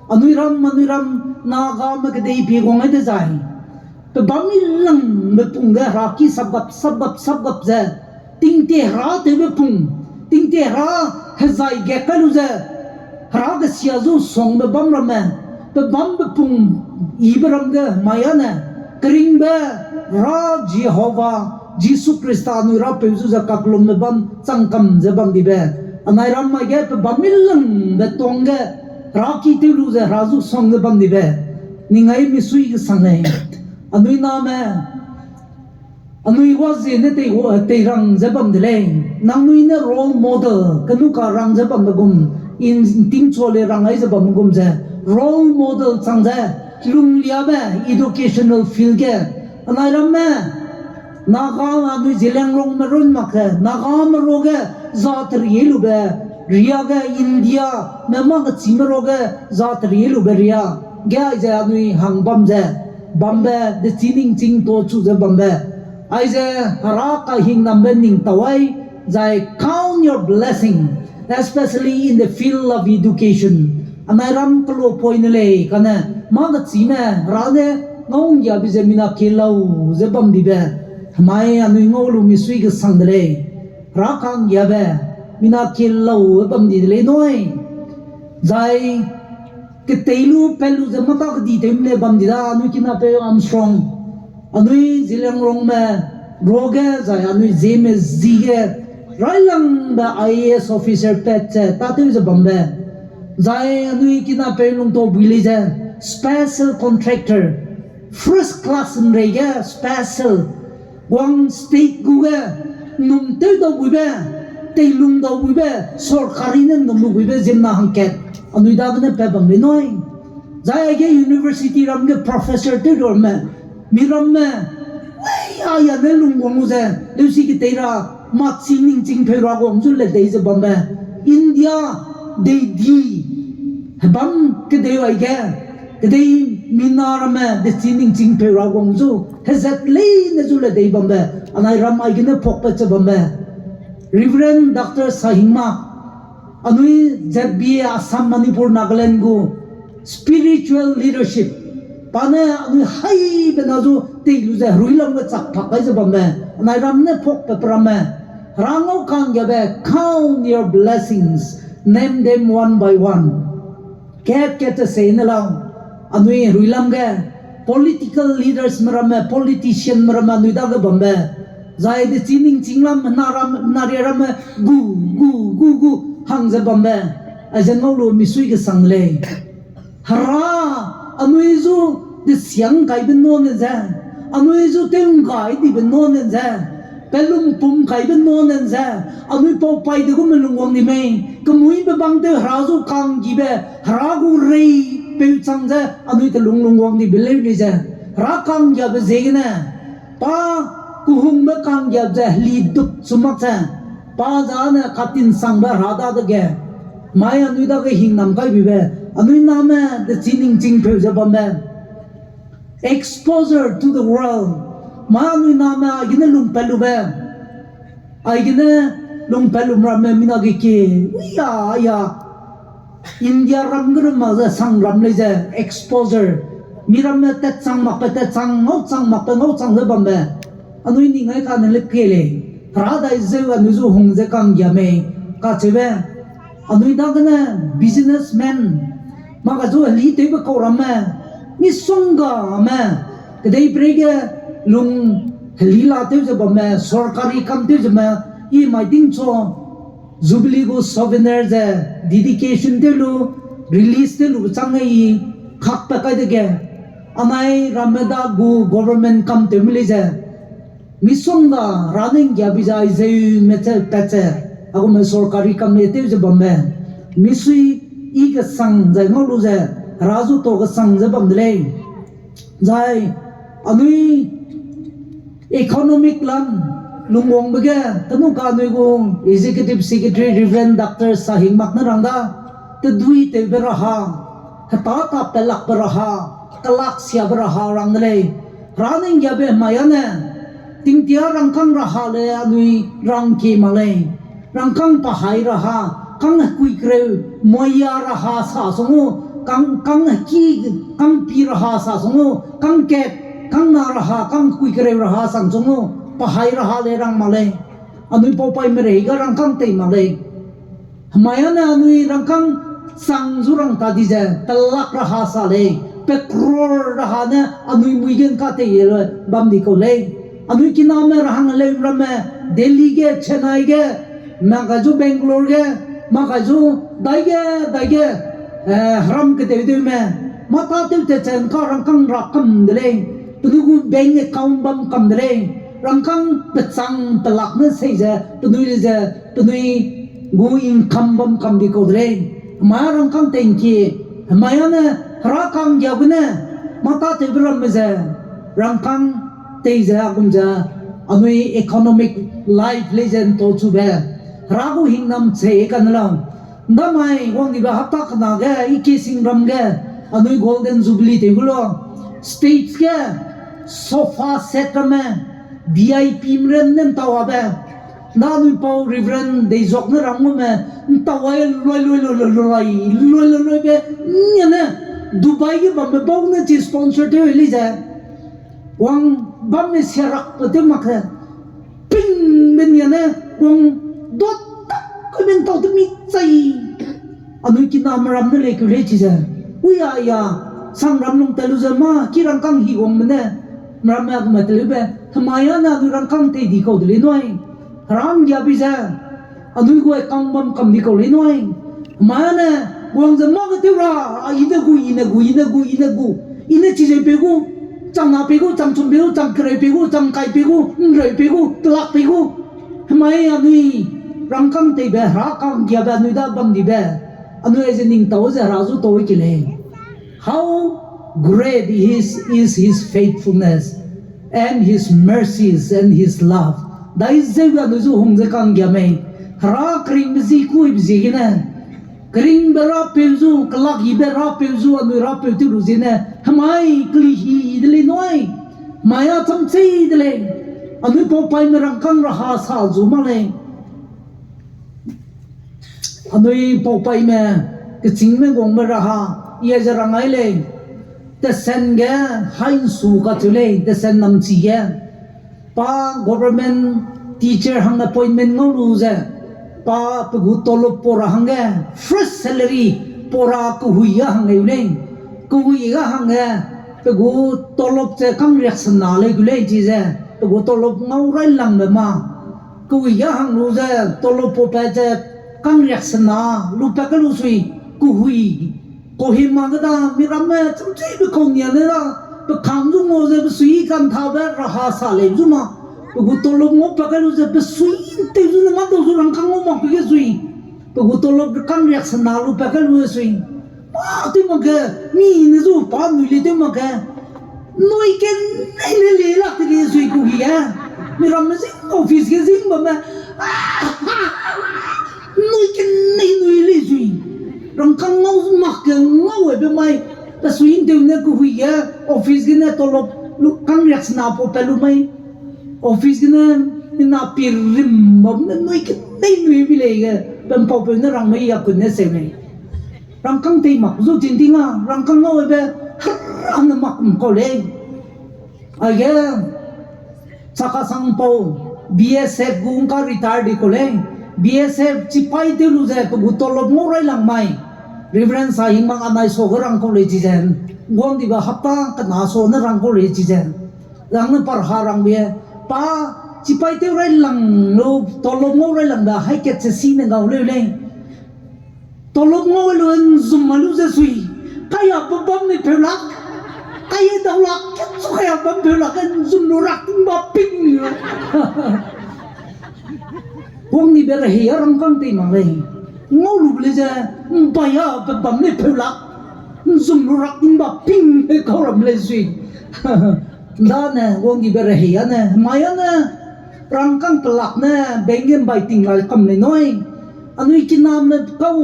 Anui ram, anui ram, Nagame kedei pie guang ai dezai, pe bam mi langbe pung ge hera ki sapgap, sapgap, sapgap ze, tingtie hera tewbe pung, tingtie hera hezai ge kai lu ze, hera kesia zu suangbe bam ramme, pe bambe pung yibe ram ge mai â ne, keringbe ra Jehova, Jisu Khrista anui rapeu zu ze kakellumbe bam chang kam ze bam dibe. Anai ram mai ge pe bam mi langbe tuang ge, hera ki tew lu ze hera zu suang ze bam dibe. Ning ai misui kesang lei. Anui name, anui wa ziene tei, tei rang ze bam de lei. Nangnui ne role model, kenu ka rang ze bambe gum, in tingchua le rang ai ze bambe gum ze, role model chang ze, Lungliabe educational field ge, anai ramme, Naga anui Zeliangrongme run mak ge, Nagame ruage za terie lube ria ge, Indiame mâ kechîme ruage za terie lube ria ge aize anui hang bam ze, bambe, dechî ningching ta chu ze bambe. Aize Hera kahingnambe ning tau ai, zai count your blessing, especially in the field of education. Anai ram kelo poine lei kane, mâ kechîme Hera ne ngau nggiabe ze mina kie lau ze bam dibe, hemai anui ngau lu misui kesang de lei. Hera ka'nggiabe mina kie lau bam di de lei nui. Zai ketei lu, pat lu ze mâ ta kedi tewme lei bam di da, anui kinapeu Armstrong. Anui Zeliangrongme ruage, zai anui Zeme zi ge, railangbe I A S officer pat ze tâtew ze bambe. Zai anui kinapeu lungtau bui lei ze, special contractor, first class nrei ge special, guang state gu ge, num tew dau buibe, teilung dau buibe, sorkari ne num lu buibe ziemmena hangkat, anui dagene pat bam lei nui. Zai aige university ram ge professor tew ramme, mi ramme, ai, a ya ne lungwang lu ze, leusi ketei ra, mâ chi ningching pheu ra guang zu le dei ze bambe. India, deidi, hebam kedei aige, kedei mina ramme dechî ningching pheu ra guang zu, hezat leine zu le dei bambe, anai ram aigene phokpat ze bambe. Reverend Doctor Sahingma, anui Z B A Assam, Manipur, Nagaland gu spiritual leadership, pa ne anui haibe na zu tei lu ze heruilam ge chak pak kai ze bambe, anai ram ne phokpat pe ramme, Hera ngau ka'nggiabe, count your blessings, name them one by one. Kat kat te sei ne lau, anui heruilam ge, political leadersme ramme, politicianme ramme anui dage bambe, zai dechî ningching lam, na ram, na ria ramme, gu, gu, gu, gu, hang ze bambe, aize ngau lu misui kesang lei. Hera, anui zu desiang kaibe nane ze, anui zu tew nggai dibe nane ze, pelum pum kaibe nane ze, anui pau pai de gume lungwang di mei, kemuîbe bang tew Hera zu ka'nggibe, Hera gu rei peu chang ze, anui telung lungwang dibe leu lei ze, Hera ka'nggiabe ziegene, pa kehungbe ka'nggiabe ze heli dup chu mak ze, pa zane katinsangbe Hera dadege, mai anui dage hingnam kaibibe, anui name dechî ningching pheu ze bambe. Exposure to the world. Ma anui name aigene lungpat lube. Aigene lungpat lum ramme mina ge kie, uia, aia. India ram ge ram mak ze sang ram lei ze exposure. Mi ramme tatchang makbe tatchang, ngauchang makbe ngauchang ze bambe. Anui ning ai kane le kie lei. Hera dai zeu anui zu hung ze ka'nggia mei. Kacheube. Anui dagene businessman, mâ ka zu heli tewbe kau ramme, misonggame, kedeiperei ge lung heli la tew ze bamme, sorkari kam tew zeme, i mai tingchu, Jubilee gu souvenir ze dedication tew lu, release tew lu chang ge i kakpat kai dege, anai ramme da gu government kam tewme lei ze, misongga Hera ne nggiabe zai zeume che pat ze, a gume sorkari kam le tew ze bamme, misui i kesang zai ngau lu ze, Hera zu tau kesang ze bam de lei. Zai anui economic lam lungwangbe ge, tenu ka anui gu Executive Secretary Reverend Doctor Sahing mak ne rang da, tedui tewbe raha, hetâ ta pelakbe raha, kelaksiabe raha rang de lei. Hera ne nggiabe mai â ne, tingtia rangkâng raha le anui rangkie mak lei. Rangkâng pahai raha, kang hekui kereu, moiya raha sa sung u, kang, kang heki, kang pi raha sa sung u, kang kat, kang na raha, kang hekui kereu raha sang sung u, pahai raha le rang mak lei. Anui paupai merei ga rangkâng tei mak lei. Hemai â ne anui rangkâng chang zu rang ta di ze, pelak raha sa lei, pe crore raha ne anui mui ge ngka tei le bam di kau lei. Anui kiname rahang leu ramme, Delhi ge, Chennai ge, mâ ka zu Bangalore ge, mâ ka zu dai ge, dai ge, eh, heram kedeudeume, mâ tâtew tat ze ngka rangkâng ra kam de lei, penui gu bank account bam kam de lei, rangkâng pechang pelak ne sei ze, penui le ze, penui gu income bam kam di kau de lei. Hemai â rangkâng tei ngkie, hemai â ne Hera ka'nggiabe ne, Mâ tâtewbe ramme ze, rangkâng tei ze a gum ze, anui economic life lei ze ’ntau chube, Hera gu hingnam chei kane lau. ’Ndamai wangdibe hapta kena ge, I K Sing ram ge, anui Golden Jubilee tew gu la, stage ge, sofa set ramme, V I P me ram ne ’ntau abe, ’nda anui pau Reverend Deizuak ne rang gume, ’ntau ai luai luai luai luai luai, luai luai luai be, ’nnia ne, Dubai ge bambe bau ne chi sponsor tew lei ze, wang bamme siarakbe tew mak ge, pingbe nia ne, wang dot tak kebe ’ntau te mi chai. Anui kiname ram ne lei keu lei chize. Ui a ya, sangram lung tat lu ze mâ, ki rangkâng hi wangme ne, meramme a gume teleube, hemai a ne anui rangkâng tei di kau de lei nui. Hera ’nggiabi ze, anui gu kang bam kam di kau lei nui. Hemai a ne, wang ze mâ ge tew ra, a, i ne gu, i ne gu, i ne gu, i ne gu, i ne chizeu pei gu, chang na pei gu, chang chum pei gu, chang kereu pei gu, chang kai pei gu, ’nreu pei gu, kelak pei gu. Hemai anui rangkâng teibe, Hera ka'nggiabe anui da bam dibe, anui aize ning tau ze Hera zu tau ke lei. How great is, is his faithfulness and his mercies and his love. Daizeu anui zu hung ze ka'nggia mei. Hera keringbe zi kuibe ziegene, keringbe rapeu zu, kelak yibe rapeu zu, anui rapeu tew lu ziene, hemai keli hi de lei nui. Mai a cham chei de lei. Anui paupaime rangkâng raha sa zu mak lei. Anui paupaime, kechîngme guangme raha, i aize rang ai lei. Tesen ge, hai ’nsu kacheu lei, tesen namchi ge. Pa government teacher hang appointment ngau lu ze, pa pe gu tolop pau ra hangge, first salary pau ra kehui ga hang leu lei. Kehui ga hangge, pe gu tolop ze kangriaksena lei gu lei chize, pe gu tolop ngau railangbe ma. Kehui ga hang lu ze, tolop paupat ze kangriaksena lupat ke lu sui, kehui Kohima ge da, miramme chumchuibe kau nia ne da, pe kam zu ngau ze pe sui kanthabe raha sa lei zu ma. Pe gu tolop ngaupat kai lu ze pe sui ’ntew zu ne mâ dau zu rangkâng ngau mak pe ge sui. Pe gu tolop kangriaksena lupat kai lu ze sui. Mâ tew mak ge, mi ne zu pa nui lei tew mak ge. Nui kenei ne le lak te ge sui kehui ge. Miramme zing office ge zing bamme. Nui kenei nui lei sui. Rangkâng ngau mak ge ngau aibe mai. Pe sui ’ntew ne kehui ge, office gene tolop lu kangriaksena paupat lu mai. Office gene mina pirim bam ne nui kenei nui bi lei ge, pe ’mpaupeu ne rang mei a kun ne seu lei. Rangkâng tei mak zu tinting a, rangkâng ngau aibe, hera ne mak ’nkau lei. Aige, Chakhesang pau, B S F gu ’ngka retire di kau lei. B S F chipaî tew lu ze pe gu tolop ngau railang mai. Reverend Sahingmak anai sa ge rang kau lei chize. Guangdibe hapta kena sa ne rang kau lei chize. Rang ne pa raha rangbe, pa chipaî tew railang lu, tolop ngau railangbe hai kat ze si ne ngau leu lei. Tolop ngau lu ’nzum ma lu ze sui. Kai a pe bam ne peu lak. Kai a dau lak, kechu kai a bam peu lak, ’nzum lu rak ting ba ping. Wangdibe rehei a rangkâng tei mak lei. Ngau lube lei ze, ’mbai a pe bam ne peu lak. ’Nzum lu rak ting ba ping ne kau ram lei sui. ’Ndane, wangdibe rehei a ne, mai a ne, rangkâng pelak ne, bank ge ’mbai ting la kam lei nui. Anui kiname kau,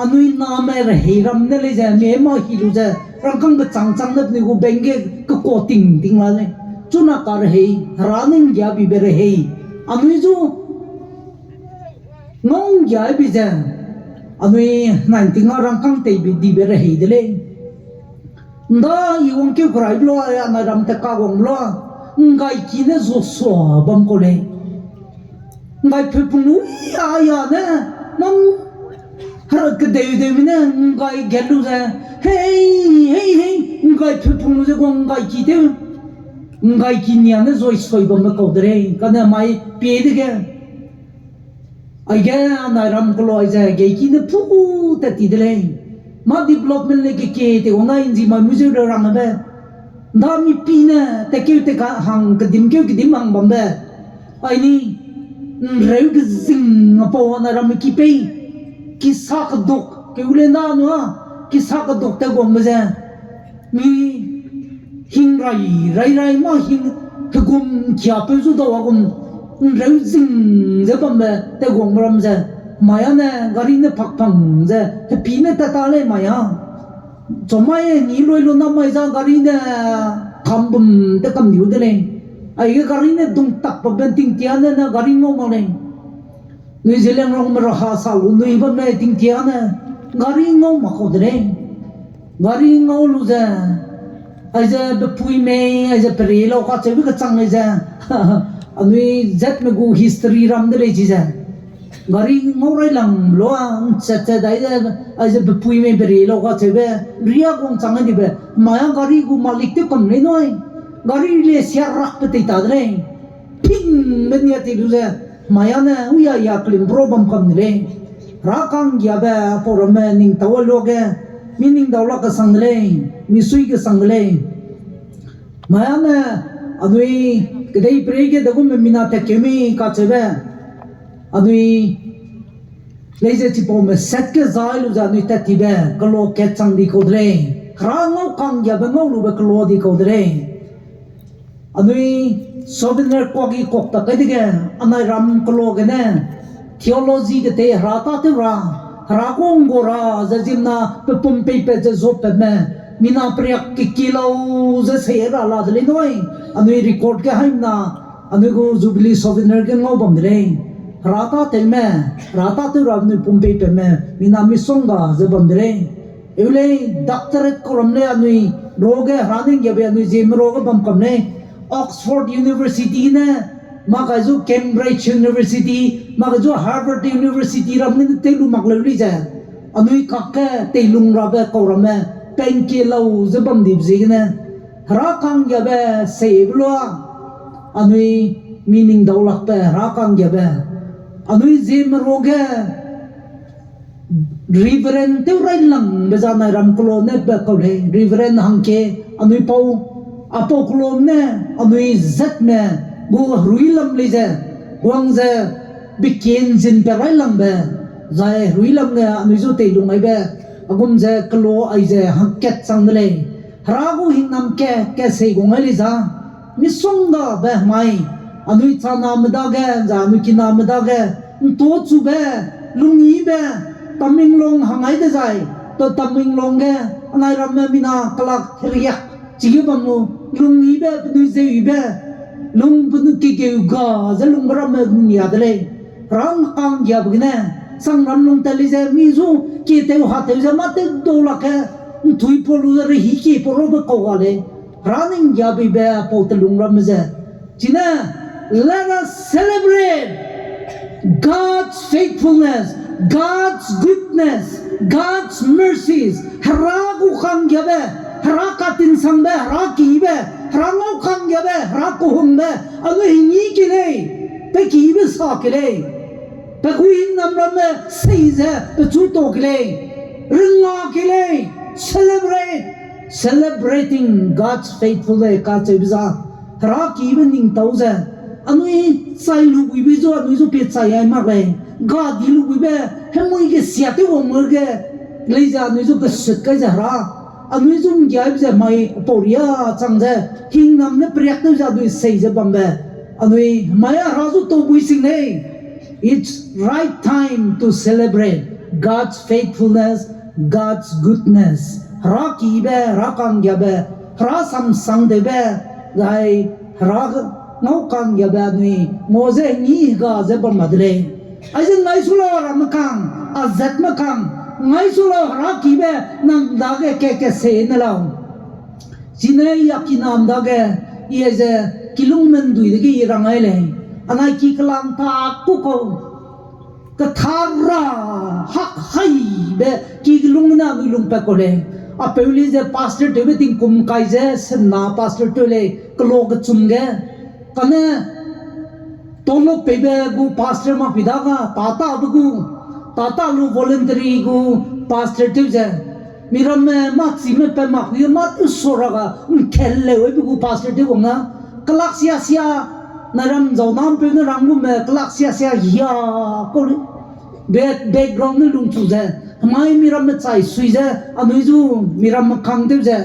anui name rehei ram ne lei ze, mi mâ hi lu ze, rangkâng kechang chang ne penui gu bank ge kekua ting ting la lei. Chuna karehei, hera ne ’nggiabibe rehei. Anui zu, ngau ’nggiabi ze, anui nai ting a rangkâng teibe dibe rehei de lei. ’Nda i wangkeu keraibe lua, anai ram te ka wang lua, ’nggaiki ne zo sua bam kau lei. ’Nggaipeu pung lu, a ya ne, nam, her kedeu deu mi ne, ’nggai gat lu ze, hei, hei, hei, ’nggaipeu pung lu ze guang ’nggaiki tew, ’nggaiki nia ne zoi soi bambe kau de lei, kane mai pie dege. Aige anai ram keloi ze geiki ne phu tat ti de lei. Mâ development le kekie te wang na ’nzi mai mui zeu le rangbe. ’Nda mi pi ne tekeu te ka hang kedim keu kedim hang bambe. Aini, ’nreu kezing a pau anai ramme ki pei. Kisa keduk, keu le ’nda nu a, kisa keduk te guangbe ze. Mi rai, rai, rai, mâ hing, hegum kiapeu zu dau a gum, nreu zing ze bambe, teguangme ram ze, mai â ne, gari ne pakpang ze, hepi ne tat ta lei mai â. Chomai ni lui lu na mai za gari ne, kambum te kam diu de lei. Aige gari ne dung tak pa ben tingtia ne, na gari ngau mak lei. Nui Zeliangrongme raha sa lu nui bamme tingtia ne, gari ngau mak kau de lei. Gari ngau lu ze, aize bepui mei, aize pere lau kacheube kechang lei ze, anui zatme gu history ram de lei chize. Gari ngau railang lua, nchat ze dai ze, aize bepui mei pere lau kacheube, ria guang chang dibe, mai â gari gu malik tew kam lei nui. Gari le sia rak pe tei ta de lei. Pingbe nia tei lu ze, mai â ne, uya ya kelimbro bam kam de lei. Hera ka'nggiabe, pau ramme ning tau a luage, mi ning dau lak kesang de lei, mi sui kesang de lei. Mai â ne, anui, kedeiperei ge de gume mina tatkeu mi kacheube, anui, lei ze chipaume set ke zai lu ze anui tat tibe, kelo kat chang di kau de lei. Hera ngau ka'nggiabe ngau lube kelo di kau de lei. Anui souvenir kuak i kuak tak kai dege, anai ram kelo gene, theology ketei hera tâtew ra, hera kunggu ra, ze ziemna pe pum peipat ze zopatme, mina periak kekie lau ze sei ra la de lei nui, anui record ge haimna, anui gu Jubilee souvenir ge ngau bam de lei. Hera tâtewme, hera tâtew ra anui pum peipatme, mina misong ga ze bam de lei. Eu lei, doctorate kau ram lei anui, ruage hera ne nggiabe anui Zeme ruage bam kam lei. Oxford University ne, mak kai zu Cambridge University, mak kai zu Harvard University ram ne tew lu mak leu lei ze. Anui kakge teilung rabe kau ramme, pengkie lau ze bam dibe ziegene. Hera ka'nggiabe seibe lua, anui mi ning dau lakbe hera ka'nggiabe. Anui Zeme ruage, Reverend tew railangbe za nai ram kelo ne be kau lei, Reverend hangke, anui pau, apau kelo ne, anui zatme, gu herui lam lei ze, guang ze, bekin zin pe railangbe, zai herui lam ne anui zu teilung aibe, agum ze kelo aize hangkat chang de lei. Hera gu hingnam ke, ke sei guang ai lei za, misonggabe hemai, anui chaname dage, za anui kiname dage, ntuachube, lungyibe, Tamenglong hang ai dezai, ta Tamenglong ge, anai ramme mina kelak heriak, chige bam lu, lungyibe, penui zeuyibe, lung penui kegeu ga, ze lungbe ramme nia de lei. Hera ka'nggiabe gene, sangram lung tat lei ze, mi zu, kie tew ha tew ze, mâ tew dau lakge, nthui pau lu ze, rehî kie pau rabe kau ga lei. Hera ne nggiabe be pau telung ramme ze. Chine, let us celebrate God's faithfulness, God's goodness, God's mercies. Hera gu ka'nggiabe, Hera katinsangbe, Hera kibe, Hera ngau ka'nggiabe, Hera kuhungbe, anui hingi ki lei, pe kibe sa ki lei. Pe gu hingnam ramme sei ze pechu ta ki lei, ringa ki lei, celebrate, celebrating God's faithfulness kacheube za, Hera kibe ning tau ze, anui chai lu buibe zu, anui zu pie chai ai mak lei, ga di lu buibe, hemui ge sia tew wang ge, lei ze anui zu kesut kai ze Hera, anui zu nggiaibe ze mai pau ria chang ze, hingnam ne periak tew ze anui sei ze bambe, anui mai a Hera zu tau bui sing lei. It's right time to celebrate God's faithfulness, God's goodness. Hera kibe, Hera ka'nggiabe, Hera samsang tewbe, zai Hera ngau ka'nggiabe anui ngau ze ngi ga ze bam ma de lei. Aize ngai su lau ramme kang, a zatme kang, ngai su lau Hera kibe nang dage ke ke se ne lau. Chine i a kinam dage, i aize kilung mendui dege i rang ai lei. Anai ki kelang ta ku kau. Kethara hak haibe ki kelung ne anui lungpat kau lei. A peu lei ze pastor tewbe tingkum kai ze sena pastor tew lei, kelo kechum ge. Kane tolop peibe gu pastor mak pi daga, tâtabe gu, tâta lu voluntary gu pastor tew ze. Miramme mâ chime pat mak pi mâ tew sora ga, nkel leu be gu pastor tew wang na. Kelak sia sia, nai ram zau nampeu ne rang gume, kelak sia sia hia kau lu. Be-, background ne lungchu ze, hemai miramme chai sui ze, anui zu miramme kang tew ze,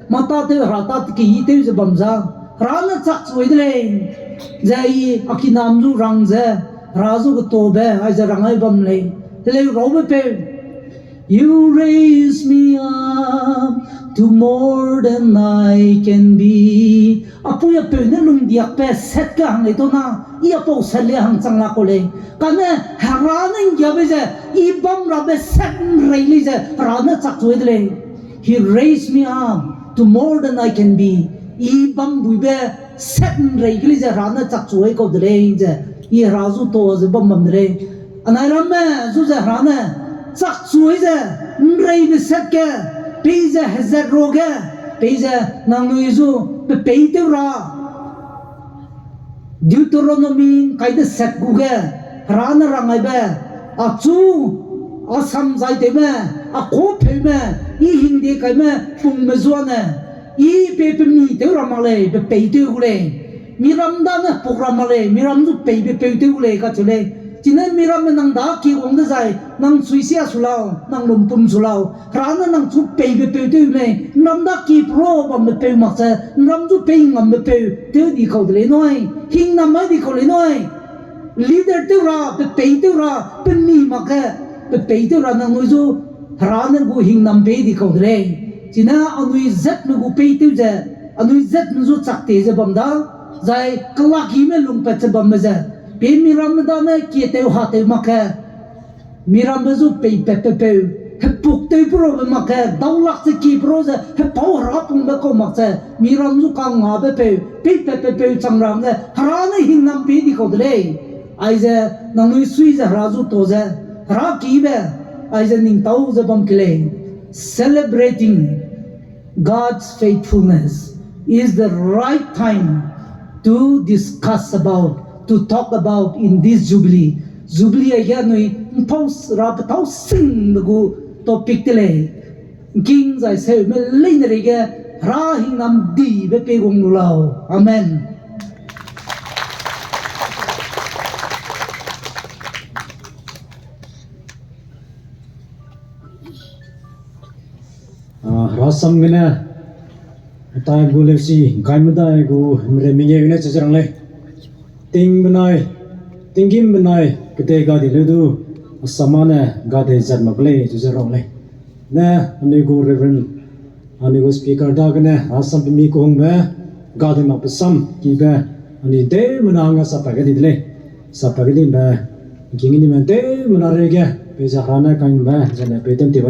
Mâ tâtew, hera tâ tekei tew ze bam za, Hera ne chakchuai de lei, ze I a kinam zu rang ze, Hera zu ketabe, aize rang ai bam lei. Teleu raube peu, You raise me up to more than I can be. Apui apeu ne lungdiakbe set ge hang lei tau na, I apau set le hang chang la kau lei. Kane Hera ne ’nggiabe ze, I bam rabe set ’nrei lei ze, Hera ne chakchuai de lei. He raised me up to more than I can be. I bambuibe set ’nrei ge lei ze Hera ne chakchuai kau de lei ze, I Hera zu ta ze bam bam de lei. Anai ramme zu ze Hera ne chakchuai ze ’nreibe set ge, peize hezat ruage, peize nangnui zu pe peitew ra Deuteronomy ’ngkai deset gu ge, Hera ne rang aibe, achu, a sam zaitewme, a kuâpeume, I hingde kaime pungme zuane, I pei pe mi tew ra mak lei, pe peitew gu lei. Miram dane puk ra mak lei, miram zu pei pe peu tew gu lei kacheu lei. Chine miramme nang da kie wang dezai, nang suisia su lau, nang lumpum su lau. Hera ne nang chu pei pe peu tew lei, ’nram da kie pera bambe peu mak ze, ’nram zu pei ngambe peu tew di kau de lei nui, hingnam mai di kau lei nui. Leader tew ra, pe peitew ra, pe mi mak ge, pe peitew ra nangnui zu, Hera ne gu hingnam pei di kau de lei. Chine anui zatme gu peitew ze, anui zatme zu chakte ze bam da, zai kelakime lungpat ze bambe ze, pe miramme dane kietew hatew mak ge, miramme zu peipat pe peu, hepuk tew perabe mak ge, daulak ze kie pera ze, hepau Hera pungbe kau mak ze, miram zu kangngabe peu, peipat pe peu chang ra hangge, Hera ne hingnam pei di kau de lei. Aize nangnui sui ze Hera zu ta ze, Hera kibe, aize ning tau ze bam ke lei. Celebrating God's faithfulness is the right time to discuss about, to talk about in this Jubilee. Jubilee aige anui ’mpau s-, ra petâu singbe gu topic de lei. ’Ngking zai seume leine reige Hera hingnam dibe pei guang lu lau. Amen. Ah, Hera sam gene, Mathai gu leusi, ’ngkai medai gu, ’mrei mengeu gene cheze rang lei. Ting benai, tinggîm benai, kedei ga di leu du, asam â ne ga dei zat mak lei, cheze rang lei. Ne, anui gu Reverend, anui gu speaker dagene, Hera sam pemi kehungbe, ga dei makbe sam, kibe, anui teumena hangge sapat ge di de lei. Sapat ge dibe, ’ngking nime teumena reige, peize Hera ne kangbe, zane pei ten tibe